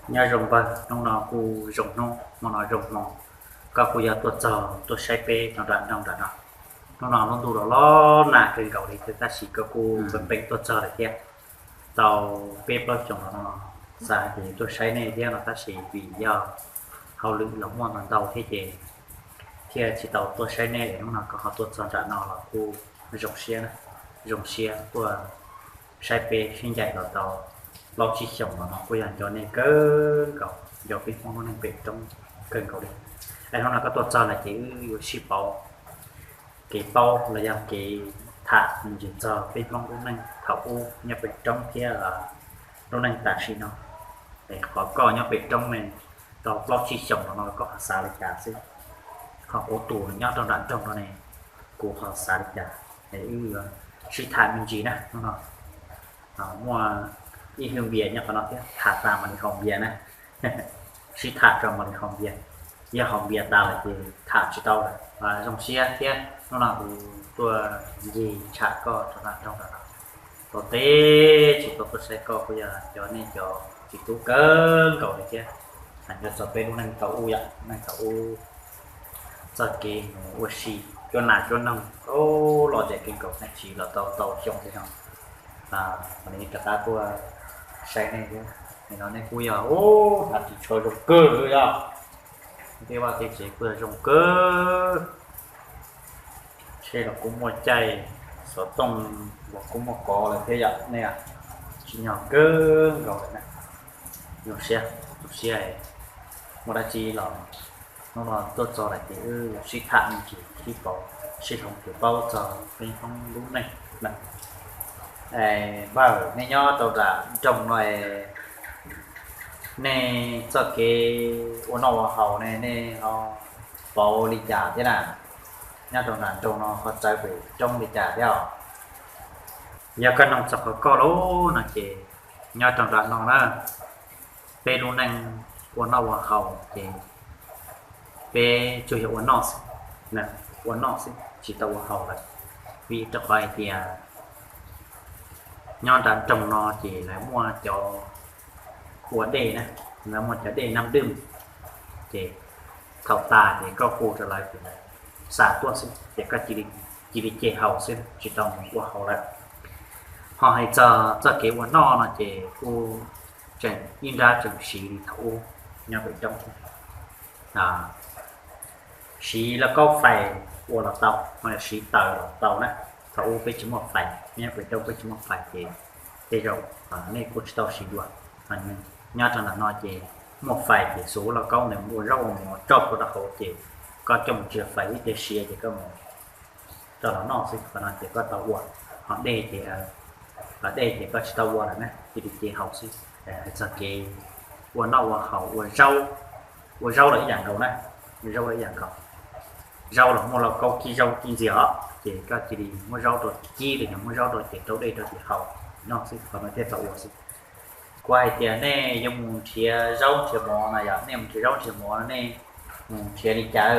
Nyob zoo npawg, hnub no kuj zoo hnub, hmo no zoo hmo, koj kuj yog tuaj txog tuaj saib peb rau nram nroog nram no. Hnub no lub ntuj los los nag kawg nkaus li thiab tab sis koj kuj pheej pheej tuaj txog lawm thiab. Tau peb plaub xyoos los no xav tias tuaj saib nej thiab no tab sis vim yog hauj lwm los muaj ntau ntau thiab ces thiaj tsis tau tuaj saib nej. Hnub no koj ho tuaj txog nram no los kuj zoo siab, zoo siab tuaj saib peb sib ncaim los tau plaub tsib xyoos los no kuj yog nco nej kawg nkaus, nco peb Hmoob lub neej pem roob kawg nkaus li. Es hnub no koj tuaj txog lawm ces wb yuav sib pauv kev paub los yog kev tham me ntsis txog peb Hmoob lub neej thaum ub nyob pem roob thiab lub neej tam sim no. Es qhov koj nyob pem roob ne, tau plaub tsib xyoos los no koj ho xav li cas xwb, ho kuv tus nyob rau nram nroog no ne, kuv ho xav li cas, es wb yuav sib tham me ntsis na. Hnub no muaj ib hwj npias nyob qhov no thiab, tham tas mam li haus npias na. Sib tham tso mam li haus npias, yog haus npias tas lawm ces tham tsis tau lawm. Zoo siab thiab hnub no kuv tuaj ncig tsham koj rau nram nroog no. Tau teb tsis tau tuaj saib koj kuj yog cov nej cov txiv tub kawg nkaus li thiab. Hais txog peb lub neej thaum ub yom, neej thaum ub txoj kev mus ua si cuab nas cuab noog los ces kawg nkaus, nej tsis los tau tau xyoo li no, mam li rov qab tuaj saib nej thiab. Nim no nej kuj yog hnav ris tsho zoo kawg li yog, tej vaj tej tsev kuj yog zoo kawg. Tsheb los kuj muaj caij, xov tooj los kuj muaj kov lawm thiab yom, nej tsim nyog kawg nkaus lawm na. Zoo siab, zoo siab, muaj dab tsi los hnub no tuaj txog lawm ces wb yuav sib tham me ntsis sib pauv, sib hloov kev paub txog peb Hmoob lub neej na. Npawg, nej nyob rau nram nroog no, nej txoj kev ua noj ua haus ne nej ho pauv li cas thiab na? Nyob rau nram nroog no ho txawv pem roob li cas thiab os? Yog koj nug txog qhov koj lub no ces nyob rau nram no na, peb lub neej ua noj ua haus ces peb tsuas yog ua noj xwb, ua noj xwb tsis tau ua haus lawm. Vim rau qhov hais tias nyob nram nroog no ces lawv muaj cov ua dej na, lawv muaj cov dej nab dwj, ces thaum tas ces koj hu rau lawv ces lawv xa tuaj xwb ces koj cia li ce haus xwb tsis tau mus ua haus lawm. Ho hais txog txoj kev ua noj no ces kuj tseem ib nrab tseem siv li thaum ub nyob pem roob, siv lauj kaub fais ua los tau, ho yog siv taws los tau na. Thaum ub peb tsis muaj fais, nyob pem roob peb tsis muaj fais ces tej zaum nej kuj tsis tau siv dua. Nyob rau ntawm no ces muaj fais ces xuas lauj kaub ntawd mus ua zaub ua mov tso rau hauv ces koj coj mus ntsia fais ib ce siav ces koj mus rau los noj xwb. Qhov no ces koj tau ua, ho dej ces, dej ces koj tsis tau ua lawm na, cia li ce haus xwb. Hais txog kev ua noj ua haus, ua zaub, ua zaub los ib yam nkaus na, ua zaub los ib yam nkaus. Zaub los muaj lauj kaub kib zaub kib ntxiag os, ces koj cia li muab zaub rau kib los yog muab zaub rau ces rau dej rau ces haus noj xwb, qhov no thiaj tau ua xwb. Kuv hais tias nej yuav mus nrhiav zaub nrhiav mov no yog nej mus nrhiav zaub nrhiav mov no nej mus nrhiav li cas,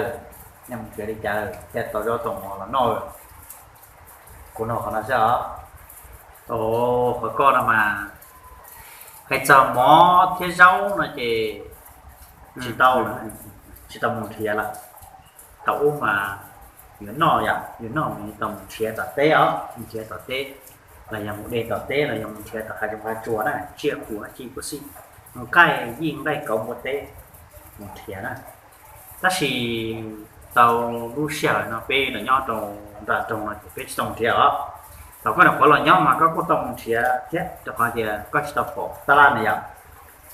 nej mus nrhiav li cas thiaj tau zaub tau mov los noj? Kuv nug qhov no xwb os. Qhov koj no mas hais txog mov thiab zaub no ces tsis tau, tsis tau mus nrhiav lawm. Thaum ub mas yuav noj yom, yuav noj mas tau mus nrhiav tom teb os, mus nrhiav tom teb, los yog mus de tom teb los yog mus nrhiav tom hav zoov hav tsuag na, tsiaj qus dab tsi kuj xij, nqaij yij nqaij kauv npua teb mus nrhiav na. Tab sis tau lub sij hawm no peb los nyob rau nram nroog no ces peb tsis tau mus nrhiav os. Thaum koj nyuam qhuav los nyob mas koj kuj tau mus nrhiav thiab, rau qhov tias koj tsis tau pom tab laj na yom,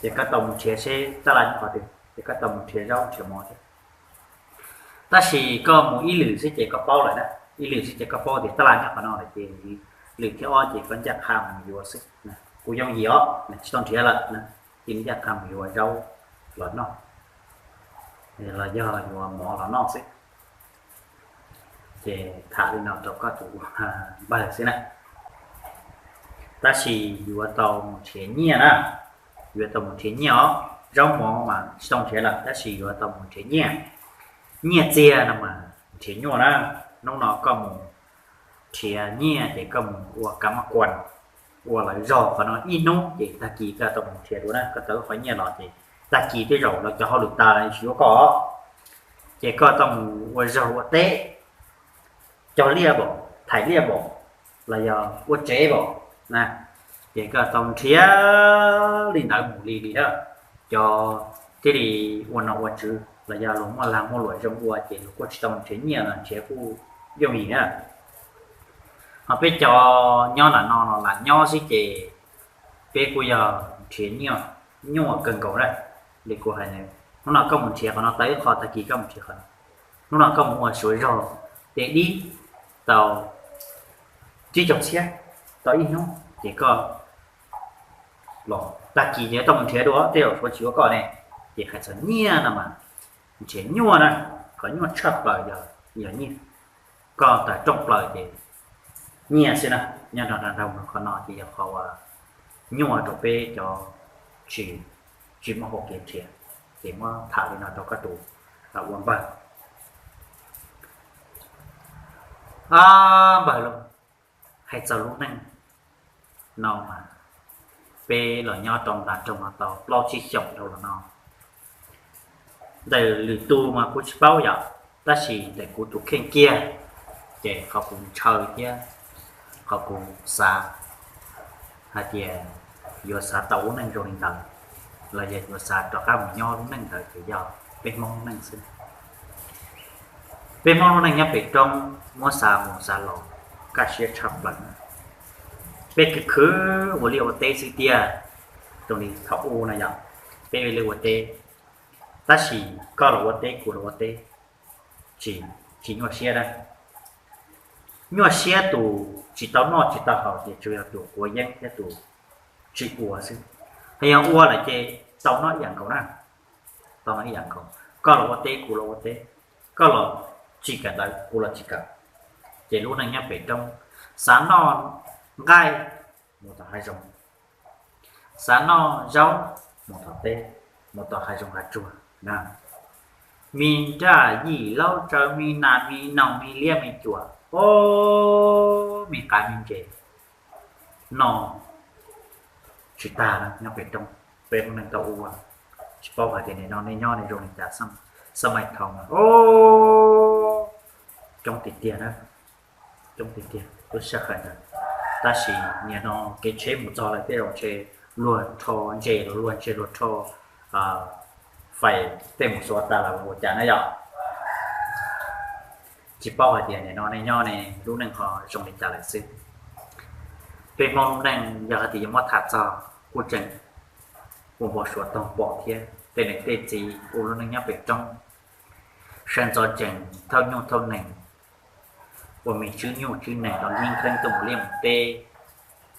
ces koj tau mus nrhiav seb tab laj nyob qhov twg, ces koj tau mus nrhiav zaub nrhiav mov thiab. Tab sis koj mus ib lwm xwb ces koj paub lawm na, ib lwm xwb ces koj paub tias tab laj nyob qhov no lawm ces lwm thib ob ces koj ncaj qha mus yuav xwb. Kuv yooj yim os, tsis tau nrhiav lawm, cia li ncaj qha mus yuav zaub los noj, los yog yuav mov los noj xwb. Ces tham li no rau koj tus npawg xwb na. Tab sis yuav tau mus nrhiav nyiaj na, yuav tau mus nrhiav nyiaj os. Zaub mov mas tsis tau nrhiav lawm tab sis yuav tau mus nrhiav nyiaj. Nyiaj txiag no mas nrhiav nyuaj na. Hnub no koj mus nrhiav nyiaj ces koj mus ua kab mab kuas, ua lawv zog qhov no ib hnub ces tag kis koj tau mus nrhiav dua na, koj tau qhov nyiaj los ces tag kis tej zaum los cov hauj lwm tas los tsis yuav koj, ces koj tau mus ua zog ua teb, cog liaj npaum, thaiv liaj npaum, los yog ua tsev npaum na, ces koj tau nrhiav li ntawd mus li li na. Cov thiaj li ua nom ua tswv los yog luag muaj lag muaj luam zoo ua ces luag kuj tsis tau nrhiav nyiaj los nrhiav kuj yooj yim na. Ho peb cov nyob ntawm no los lam nyob xwb ces peb kuj yog nrhiav nyuaj kawg nkaus na. Li kuv hais, hnub no koj mus nrhiav qhov no tau ib qho, tag kis koj mus nrhiav qhov no, hnub no koj mus ua suav zog tej dib tau tsib caug txhiab tau ib hnub ces koj los tag kis ces tau mus nrhiav dua tej zaum suav tsis yuav koj ne. Ces hais txog nyiaj no mas nrhiav nyuaj na, qhov nyuaj tshaj plaws yog, yog nyiaj. Koj tawm rooj plaws ces nyiaj xwb na. Nyob nrog nrog qhov no ces yog qhov uas nyuaj rau peb cov tsis, tsis muaj hauv kev nrhiav. Ces muab tham li no rau koj tus ua npawg, npawg lauj, hais txog lub neej no mas peb los nyob rau nram nroog no tau plaub tsib xyoos dhau los no, ntawm lwm tus mas kuv tsis paub yom, tab sis ntawm kuv tus kheej kiag ces qhov kuv ntshaw thiab qhov kuv xav hais tias yuav xav tau lub neej zoo li ntawd los yog yuav xav rov qab mus nyob lub neej ntawd ces yog peb Hmoob lub neej xwb. Peb Hmoob lub neej nyob pem roob muab xav mus xav los kaj siab tshaj plaws. Peb khwv khwv ua liaj ua teb xwb tiag, zoo li thaum ub na yom, peb ua liaj ua teb, tab sis koj los ua teb kuv los ua teb, tsis, tsis nyuaj siab na. Nyuaj siab tus tsis tau noj tsis tau haus ces tsuas yog tus quav yeeb thiab tus tsis ua xwb. Hos yog ua lawm ces tau noj ib yam nkaus na, tau noj ib yam nkaus. Koj los ua teb kuv los ua teb, koj los tsis kawm ntawv kuv los tsis kawm, ces lub neej nyob pem roob, xav noj nqaij mus tom hav zoov, xav noj zaub mus tom teb, mus tom hav zoov hav tsuag na. Me nraj yim laub tsaws, me nas me noog, me liab me cuam, o, me qav me ntses, noj tsis tag na nyob pem roob. Peb lub neej tau ua, tsis paub hais tias nim no nej nyob nej zoo li cas, xab maim thaum mas o, coob tiag tiag na, coob tiag tiag lub sij hawm ntawd. Tab sis nim no kev tsheb mus txog lawm tej zaum ntshe luag rho ntses los luag ntshe luag rho fais tej mus xuav tas los ua cas na yom. Tsis paub hais tias nim no nej nyob ne lub neej ho zoo li cas lawm xwb. Peb Hmoob lub neej yog hais tias yuav muab tham txog kuj tseem ua npau suav toog pom thiab. Tej niam tej txiv ua lub neej nyob pem roob, sawv ntxov tseem thauj nyuj thauj nees, ua me tswb nyuj tswb nees rau nkeeb kheeb tuaj mus liaj mus teb.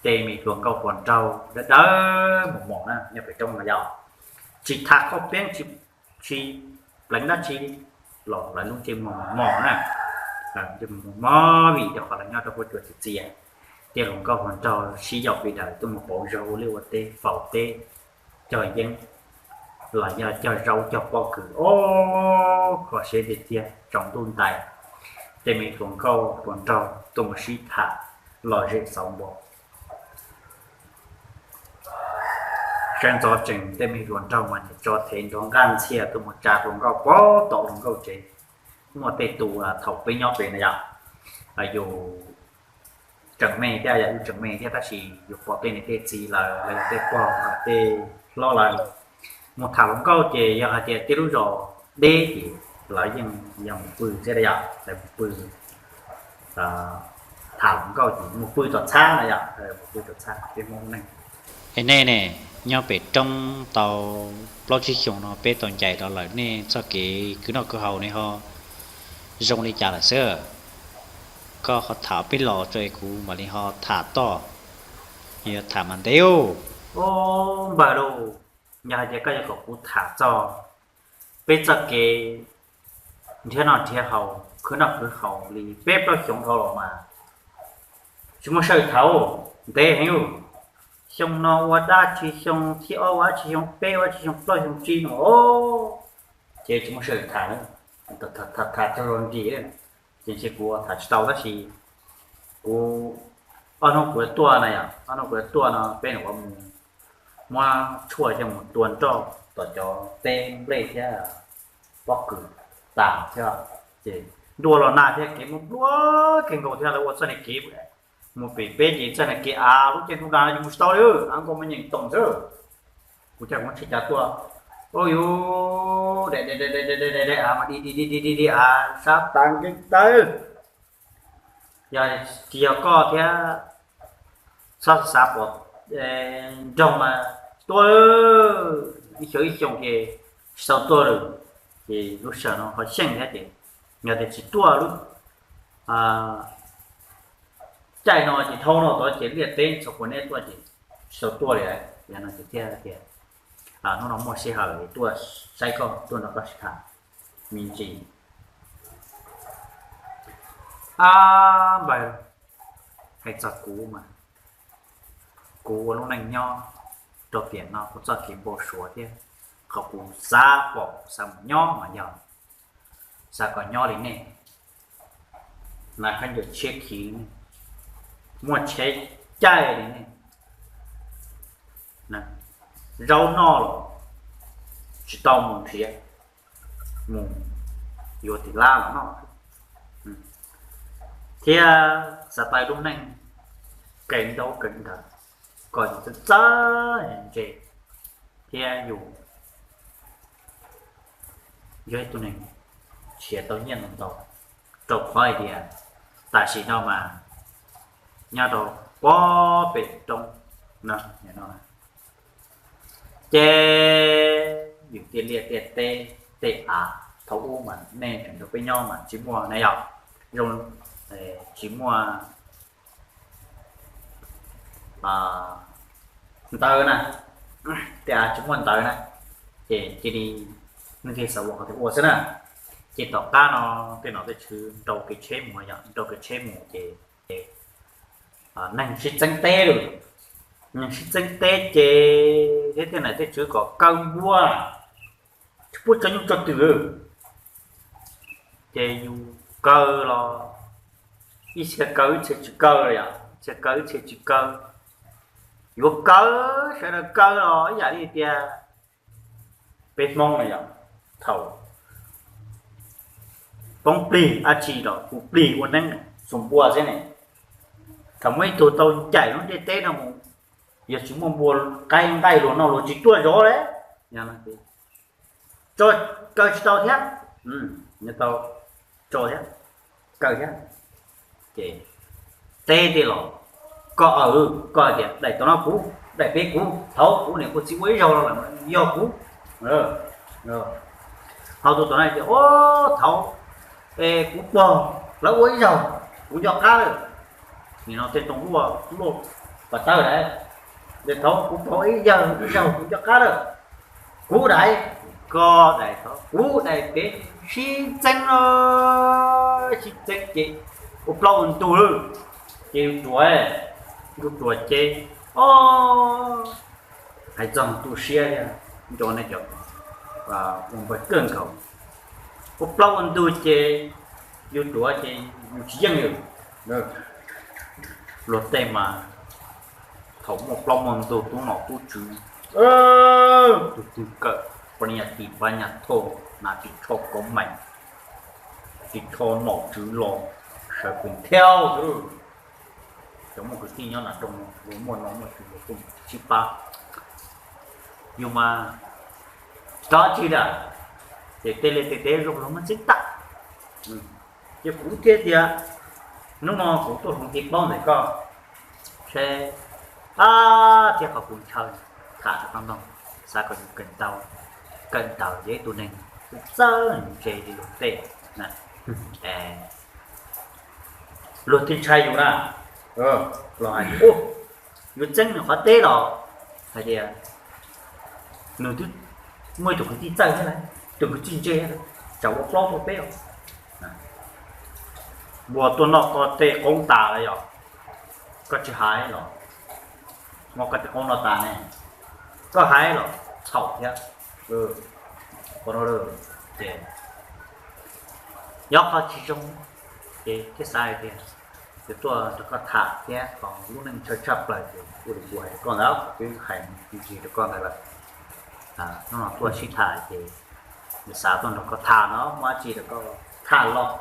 Tej me hluas nkauj hluas nraug dawb dawb mos mos na nyob pem roob no yom, tsis tham qhov peeb tsis, tsis pleev dab tsi los lawv lub ntsej muag mos mos na, mos mos vim rau qhov lawv nyob rau huab cua txias txias. Tej hluas nkauj hluas nraug sib yaum pis daws tuaj mus pauv zog ua liaj ua teb faus teb, cog yeeb los yog cog zaub cog pob kws, o, kho siab tiag tiag. Tsaus ntuj ntais, tej me hluas nkauj hluas nraug tuaj mus sib tham lom zem xauv npo. Sawv ntxov tseem tej me hluas nraug mas tso thev nrov nqaj ntxhias tuaj mus tsa hluas nkauj pem tom hluas nkauj tsev. Muaj tej tus thaum peb nyob pem na yom, yus tseem me thiab, yog yus tseem me thiab tab sis yus pom tej niam tej txiv lawv los yog tej pog tej hlob lawv mus tham hluas nkauj ces yog hais tias tej lub zos deb ces lawv yeej yog mus pw thiab yom, lawv mus pw tham hluas nkauj ces mus pw tom txhab na yom, mus pw tom txhab peb Hmoob neej. Es nej ne, nyob pem roob tau plaub tsib xyoos no peb tau ncaim rau lawm nej txoj kev khwv noj khwv haus ne ho zoo li cas lawm xwb? Koj ho tham peb los tso es kuv mam li ho tham toj, yuav tham mas ntev. Npawg lauj, yog hais tias koj yuav kom kuv tham txog peb txoj kev nrhiav noj nrhiav haus khwv noj khwv haus li peb plaub xyoos dhau los mas tsis muaj sij hawm tham, ntev heev. Xyoo no ua dab tsi, xyoo thib ob ua dab tsi, xyoo peb ua dab tsi, xyoo plaub xyoo tsib no ces tsis muaj sij hawm tham, tham txog zoo nti ces ntshe kuv tham tsis tau tab sis kuv Ob hnub kuv yuav tuaj na yom, ob hnub kuv yuav tuaj no peb nyuam qhuav mus muab tshuaj coj mus tua nroj tom cov teb nplej thiab pob kws tas thiab, ces ntuj los nag thiab kev muaj nplua kawg nkaus thiab, lawv ua txoj niag kev mus pem peb ces txoj niag kev av lub caij ntuj nag no ces mus tsis tau li, av nkauj me nyeem toom xwb. Kuv thiaj muab tsheb cav tuaj, ua yuv, de de de de de de de av mas di di di di di di av sab tas nkees tawv. Yog tsis yog koj thiab txhob xav pom nroog mas tuaj, ib xyoos ib xyoos ces tsis tau tuaj lawm. Ces lub sij hawm no ho xyeej thiab ces yog tias tsis tuaj lub caij no ces dhau no tod ces liaj teb txhua qhua neb tuaj ces tsis tau tuaj li. Yog no ces thiaj tias hnub no muaj sij hawm tuaj saib koj, tuaj nrog koj sib tham me ntsis. Ab npawg, hais txog kuv mas kuv ua lub neej nyob rau tiam no kuv txoj kev npau suav thiab qhov kuv xav pom xav mus nyob mas yog xav kom nyob li nej, nas khaub ncaws tshiab khiv li nej, muaj tsheb caij li nej, zaub noj los tsis tau mus nrhiav, mus yuav tim lab los noj, thiab xav tau lub neej kawm ntaub kawm ntawv kom yus txawj txawj ntse, thiab yus yog ib tug neeg nrhiav tau nyiaj ntau ntau, rau qhov hais tias tam sim no mas nyob rau pob pem roob no, ces yus tej liaj tej teb tej av, thaum ub mas nej nrog peb nyob mas tsis muaj na yom, zoo, tsis muaj ntawv na, tej av tsis muaj ntawv na, ces cia li nej thiaj xav ua qhov twg ua xwb na. Ces tom qab no tej nom tej tswv nrau kev tsheb mus yom, nrau kev tsheb mus ces neeg sib txeeb teb lawm, neeg sib txeeb teb ces thiab tej nom tej tswv kom kaw npua, tsis pub tso nyuj tso twm, ces yus kaw los ib txhia kaw ib txhia tsis kaw los yom, ib txhia kaw ib txhia tsis kaw, yuav kaw, sawv daws kaw los ib yam li tias peb Hmoob no yom, thaum poob plig dab tsi los kuv plig ua neeb xus npua xwb ne. Thaum muaj ib tug tau ncaim lub ntiaj teb no mus, yog tsis muaj npua qaib nqaij luag noj luag tsis tuaj zov li. Tso, kaw tsis tau thiab, tso thiab, kaw thiab, ces teb tej los koj, koj hais tias daim tod no kuv, daim pem kuv, thaum kuv niam kuv txiv ua ib zaug los lawm yog kuv. Ho tus tom no tias, o, thaum kuv pog lawv ua ib zaug kuv nco qab lawm. Nim no tej too luaj luaj pas tawb lawm, thaum kuv pog ib zaug ib zaug kuv nco qab lawm. Kuv daim, koj daim, kuv daim pem, sib txeeb, sib txeeb ces ua plaub ua ntug lawm, ces yus ruam, yus ruam ces, o, hais txog tu siab thiab, nco nej cov ua npawg kawg nkaus, ua plaub ua ntug ces yus ruam ces yus tsis yeej lawm. Luag tej mas thaum muaj plaub muaj ntug tub nom tub tswv, tus twg kawm pa nyas tis pa nyas thoj na, ris tsho kov mais, ris tsho nom tswv los sawv pes thiab xwb. Cov muaj kwv tij nyob nram nroog no luag muaj nom muaj tswv luag kuj sib pab. Yus mas tsis tau dab tsi li, ces tej liaj tej teb zoo los muab txeeb tag. Ces kuv thiaj tias hnub no kuv tuaj hloov kev paub ntawm koj seb, ab, thiab qhov kuv ntshaw tham rau koj ntag, xav kom yus kawm ntawv, kawm ntawv yog ib tug neeg txawj ntse li luag tej. Luag twb ntshai yus na, los hais tias, u, yuav txeeb nws qhov teb los hais tias nws twb muaj ib tug kwv tij txawj thiab lauj, tus kwv tij ntse thiab lauj, tsam ua plaub ua peb os. Npua tuaj noj koj tej qoob tas lawm yom, koj tsis hais los, muab koj tej qoob no tas ne, koj hais los txhaum thiab. Qhov no ces yog qhov tsis zoo, ces thiaj xav hais tias yuav tuaj nrog koj tham thiab, qhov lub neej tshaw tshaj plaws ces ua li kuv hais rau koj ntawd, kuv twb hais ntsis rau koj ntawd lawm. Hnub no tuaj sib tham ces yuav xav tuaj nrog koj tham no, muaj dab tsi rau koj tham los.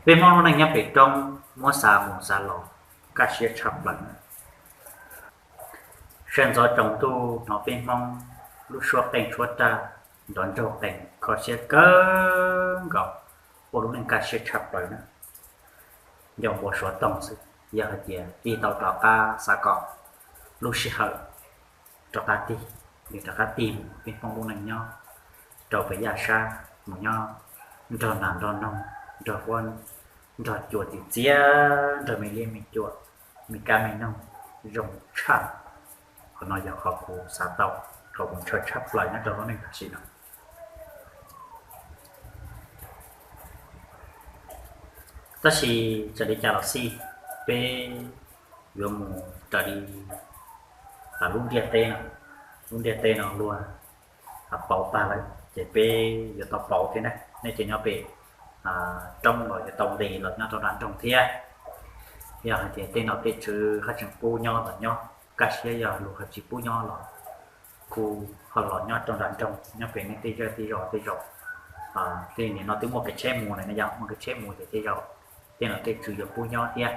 Peb Hmoob lub neej nyob pem roob muab xav mus xav los kaj siab tshaj plaws. Sawv ntxov tsaus ntuj hnov peb Hmoob lub suab qeej suab raj, nrov ntsoog qees kho siab kawg nkaus, ua lub neej kaj siab tshaj plaws na. Nco npua suav toog xwb, yog hais tias tig tau rov qab xav kom lub sij hawm rov qab tig, nws rov qab tig mus peb Hmoob lub neej nyob rau pem yaj sab, mus nyob nrog nas nrog noog, nrog huab nrog cua txiv txiab, nrog me liab me cuam, me kab me noog zoo tshaj. Qhov no yog qhov kuv xav tau, qhov kuv ntshaw tshaj plaws nyob rau lub neej tam sim no. Tab sis txawm li cas los xij, peb yuav mus raws li lub ntiaj teb no, lub ntiaj teb no luag pauv tag lawm ces peb yuav tau pauv thiab na. Nej ces nyob pem roob los yuav tau nqis los nyob rau nram nroog thiab. Yog hais tias tej nom tej tswv haj tseem pub nyob los nyob, kaj siab yog luag ho tsis pub nyob los kuj ho los nyob rau nram nroog, nyob pem nej tej zej tej zos tej zaum. Tej nim no twb muaj kev tsheb mus lawm na, yog muaj kev tsheb mus ces tej zaum tej nom tej tswv yuav pub nyob thiab.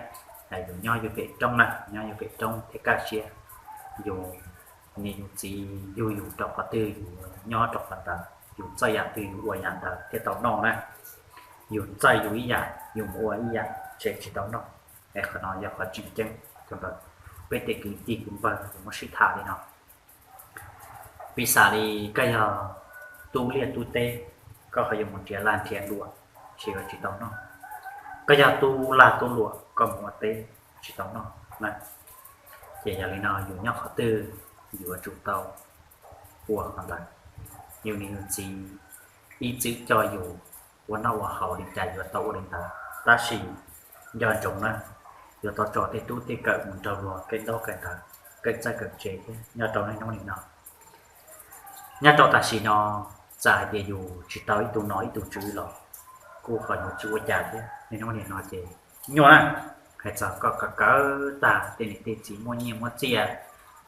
Yus nyob yus pem roob na, nyob yus pem roob thiaj kaj siab. Yus niam yus txiv yug yus rau qhov twg yus nyob rau qhov ntawd, yus txawj yam twg yus ua yam ntawd thiaj tau noj na. Yus txawj yus ib yam yus mus ua ib yam ces tsis tau noj. Es qhov no yog qhov tseem ceeb rau peb tej kwv tij kwv npawg yus muab sib tham li no. Piv xam li koj yog tub liaj tub teb, koj ho yuav mus nrhiav lag nrhiav luam, ces yuav tsis tau noj. Koj yog tub lag tub luam koj mus ua teb tsis tau noj na. Ces yog li no yus nyob qhov twg yus yuav tsum tau ua qhov ntawd. Yus niam yus txiv ib txwm coj yus ua noj ua haus li cas yuav tau ua li ntawd, tab sis nco ntsoov na, yuav tau tso tej tub tej kawm mus nrog luag kev ntaub kev ntawv, kev txawj kev tse thiab nyob rau niaj hnub nim no. Nyob rau tam sim no, txawm hais tias yus tsis tau ib tug nom ib tug tswv los kuj ho yuav tsis ua cas thiab. Niaj hnub nim no ces nyuaj na, hais txog koj kawm kawm tag tej niam tej txiv muaj nyiaj muaj txiaj,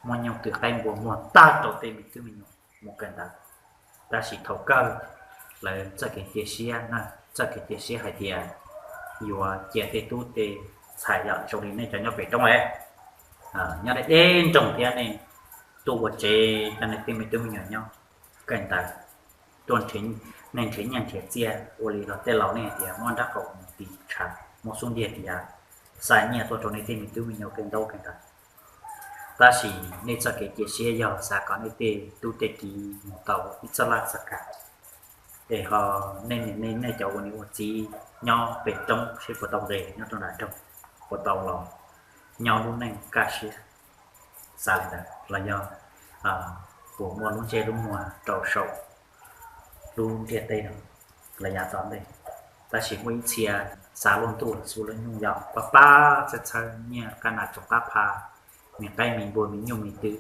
muaj nyuj twm qaib npua muag tag rau tej me tub me nyuam mus kawm ntawv. Tab sis thaum kawg lawv txoj kev cia siab na, txoj kev cia siab hais tias yuav cia tej tub tej ntxhais yom, zoo li nej cov nyob pem roob es nyob deb deb nroog thiab nej tuaj ua tsev coj nej tej me tub me nyuam nyob kawm ntawv, tuaj nrhiav, nej nrhiav nyiaj nrhiav txiaj ua li los tej laus nej hais tias muab nrab qaum mus tis tshav, muab xub ntiag tis yav, xa nyiaj tuaj rau nej tej me tub me nyuam kawm ntaub kawm ntawv. Tab sis nej txoj kev cia siab yog xav kom nej tej tub tej kiv mus tau ib txoj laj txoj kam. Es ho nej niam nej cov ua niam ua txiv nyob pem roob seb puas tau nqis nyob rau nram nroog, puas tau los nyob lub neej kaj siab. Xav li ntawd los yog puas muaj lub ntsej lub muag rau saum lub ntiaj teb no los yav tom ntej. Tab sis muaj ib txhia xav luaj ntuj los xub lub nyuj yom, pab pab txhawb txhawb nyiaj qab nas tsoom qab pha, me qaib me npua me nyuj me twm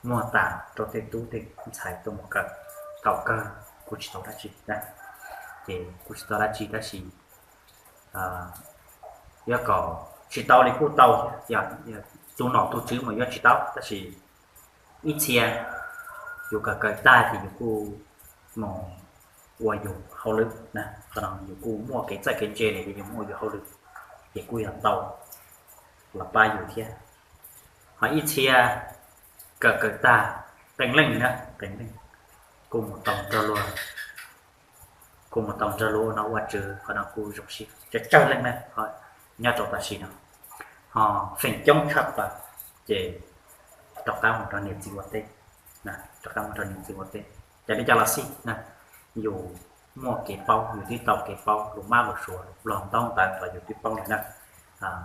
muag tas rau tej tub tej ntxhais tuaj mus kawm. Thaum kawg kuj tsis tau dab tsi, ces kuj tsis tau dab tsi tab sis yuav kom tsis tau li kuj tau, tus nom tus tswv mas yuav tsis tau tab sis ib txhia yus kawm kawm tag ces yus kuj mus ua yus hauj lwm na, qhov no yus kuj muaj kev txawj kev ntse lawm ces yus mus ua yus hauj lwm ces kuj yog tau los pab yus thiab. Ho ib txhia kawm kawm tag qee leej na, qee leej kuj mus tau nrog luag, kuj mus tau nrog luag ua nom ua tswv, qhov no kuj zoo siab tsawg tsawg leej na. Nyob rau tam sim no ho feem coob tshaj plaws ces rov qab mus nrog niam txiv ua teb, rov qab mus nrog niam txiv ua teb. Ces li cas los xij na, yus muaj kev paub, yus twb tau kev paub lus mab lus suav lus ntaub ntawv los yus twb paub lawm na.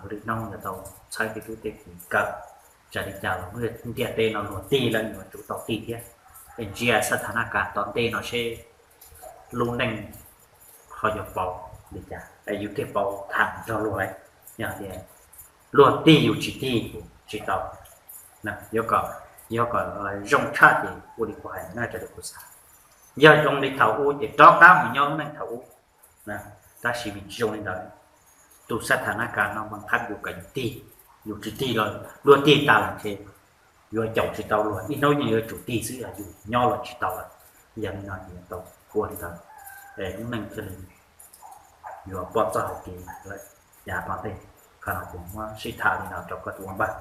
Lwm hnub yuav tau txhawb tej tub tej kiv kawm, txawm li cas los ntiaj teb no luag tig lawm yuav tsum tau tig thiab. Es ntsia xab tha na kas tom ntej no seb lub neej ho yuav pauv li cas es yus thiaj pauv tham nrog luag lawm. Yog tias luag tig yus tsis tig yus tsis tau, yuav kom, yuav kom zoo tshaj ces ua li kuv hais na, raws li kuv xav. Yog zoo li thaum ub ces rov qab mus nyob lub neej thaum ub, tab sis vim tsis zoo li ntawd. tus sab thas nab kas no npaj qhab yus kom yus tig, yus tsis tig los luag tig tas lawm ces yuav caum tsis tau luag, ib hnub yeej yuav tsum tig xwb, yus nyob los tsis tau lawm. Yog li no ces yuav tau ua li ntawd, lub neej thiaj li yuav pom txoj hauv kev lawm. Yav tom ntej, qhov no kuv muab sib tham li no rau koj tus ua npawg.